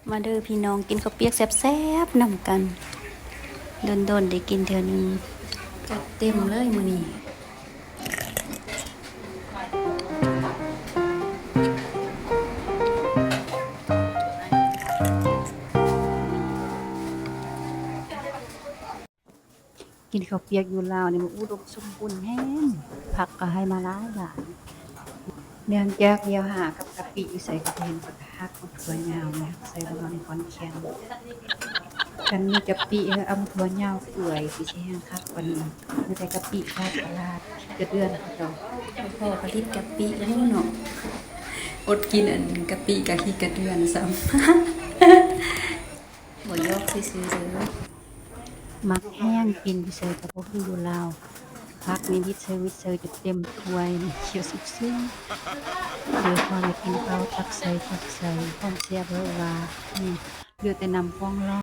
ມາເດີພີ່ນ້ອງ ກິນເຂົ້າປຽກແຊບໆນຳກັນ ດົນໆໄດ້ກິນເທື່ອໜຶ່ງ ຈັດເຕັມເລີຍມື້ນີ້. ກິນເຂົ້າປຽກຢູ່ລາວນີ້ມັນອຸດົມສົມບູນແຮງ ຜັກກໍໃຫ້ມາຫຼາຍໆ ເນື່ອງຈາກວຽວຫາກັບກະປິຢູ່ໃສກໍເຫັນເພິ່ນກໍຫັກເອົາຖົ່ວຍາວມາໃສ່ລະຫວ່າງຂອນແຂນ ຄັນມີກະປິເອີ ເອົາຖົ່ວຍາວເປື່ອຍຄືຊິແຮງຄັກກວ່ານີ້ ມີແຕ່ກະປິຂາຍຕະຫຼາດ ກະເດືອນເຂົາເຈົ້າ ພໍຜະລິດກະປິຢູ່ເນາະ ອົດກິນອັນກະປິກະຂີ້ກະເດືອນຊ້ຳ ບໍ່ຢອກຊື່ໆເດີ. ມັກແຮງກິນຢູ່ໃສກໍບໍ່ຄືຢູ່ລາວ ຜັກນີ້ວິດໃສ່ວິດໃສ່ຈົນເຕັມຖ້ວຍ ຂຽວຊຸບຊຶມ ໂດຍພອນໄດ້ກິນເຂົ້າ ຕັກໃສ່ຕັກໃສ່ ຄວາມແຊບເລີຍວ່າ ອືມ ເຫຼືອແຕ່ນ້ຳຟອງຫຼອ